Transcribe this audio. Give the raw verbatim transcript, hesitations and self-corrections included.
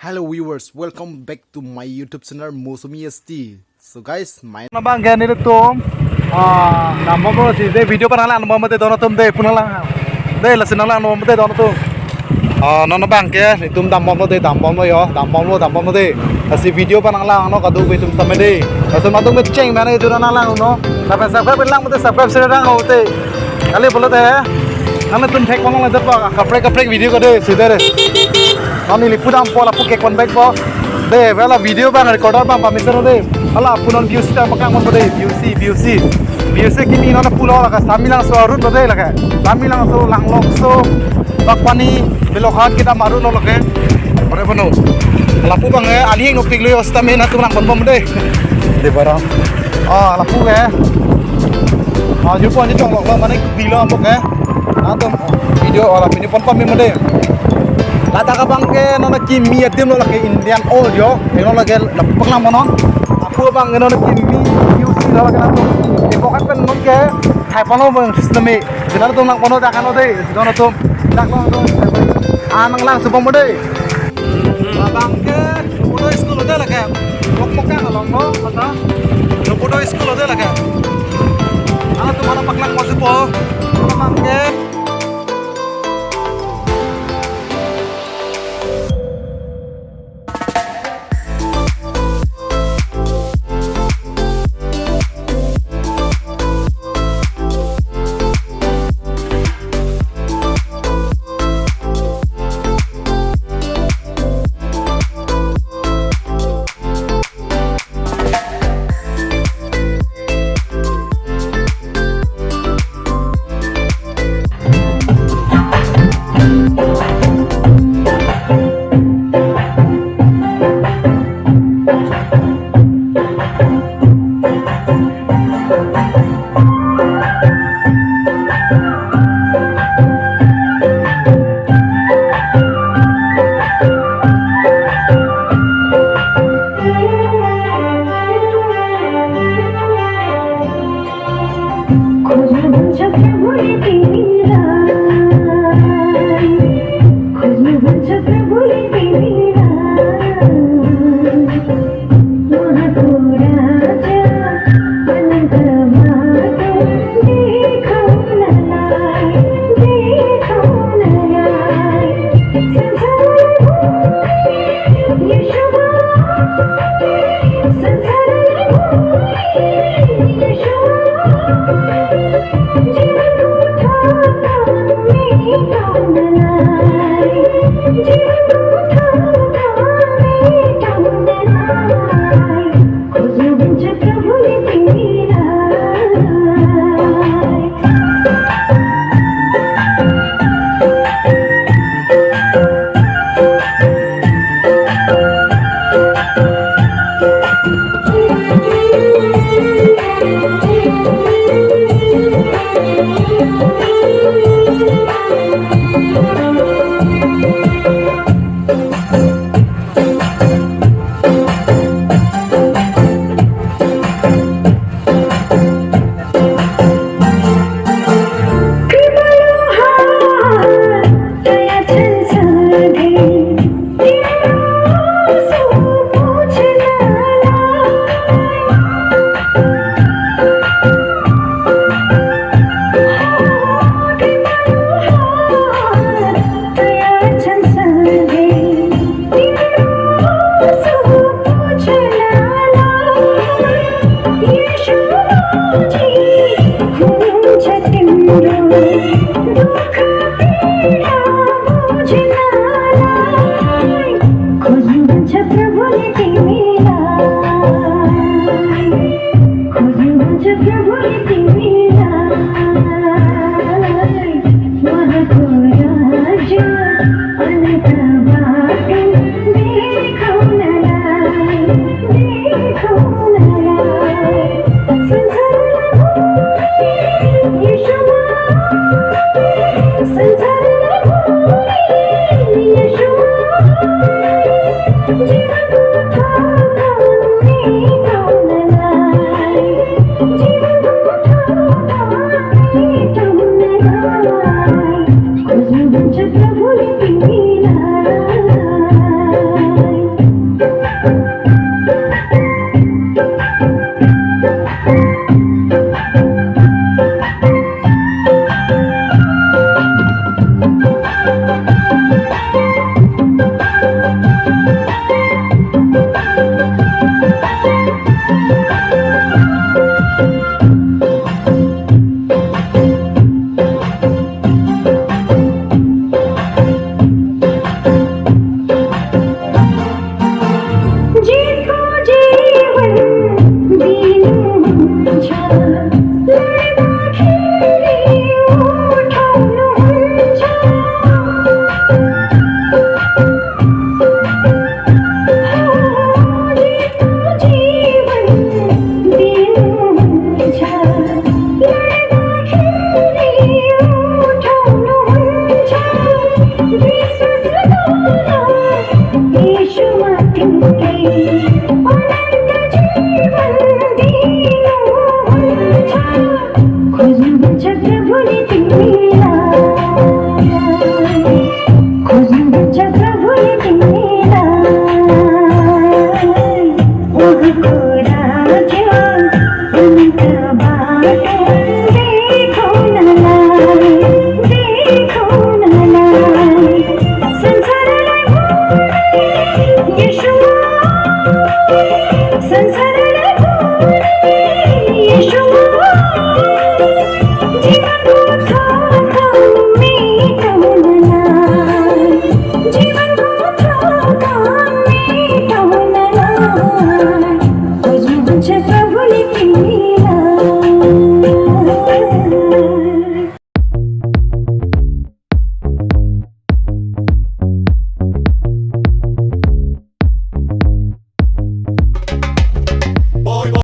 Hello viewers, welcome back to my YouTube channel Mosumi S T. So guys, my nabang ke nelitum, ah, nambomlo si de video pananglang nambom de dono tum de punanglang. De lasi nanglang nambom de dono tum. Ah, non nabang ke nelitum dambomlo de, dambomlo yo, dambomlo, dambomlo de. Lasi video pananglang non kadokave atum tame de. Lasi matung me cheng mana itu nanglang no. Lapen subscribe lang de, subscribe sere lang ho te. Kali pulote, nangtum thek pamang le dapat kaprek kaprek video ko de, si de. Neli lapu dampo, lapu kekon back po. De, vela video bang recorder bang permission de. Hala punon V O C ta paklang mon de, V O C, V O C. V O C kimi non pulo la ka Samelangso road lo de la ka. Samelangso, Langlokso, Bakpani, Belokhat kita maru lo la ke. Ore bono. Lapu bang eh, ali heng nopik lo yo stamina tu lang pon bom de. De barang. Ah, lapu ke. Ah, jupon jong lok lo mane bilo amok ke. Atum video wala pini pon pon mi mande. Lata ka bang ke non kimi adim lo la ke Indian Oil yo. Eno la ke lapu paklang monon. Lapu bang ke non kimi V O C lo la ke lapu. Di pokat pen non ke thai pon lo bang system e. Jela tum lang pon lo dak kan lo de. Dono tum dak lo tum. Ah, nanglang subong mande. Labang ke Nobodoy School hotel lake. Lokmokang along no, mata. Nobodoy School hotel lake. Ana tumhana paklang masipo. Labang ke. जीत को जीवन दीनु हुन्छु, लड्दा खेल्ने उठाउनु हुन्छु। जीत को जीवन दीनु हुन्छु, लड्दा खेल्ने उठाउनु हुन्छु। विश्वास द्वारा यीशु मातुम ke अनंत जीवन दीनु हुन्छु। खोज्नु हुन्छु प्रभु ने तिमीलाई, खोज्नु हुन्छु प्रभु ने तिमीलाई। उनको राज्य उनका बाटो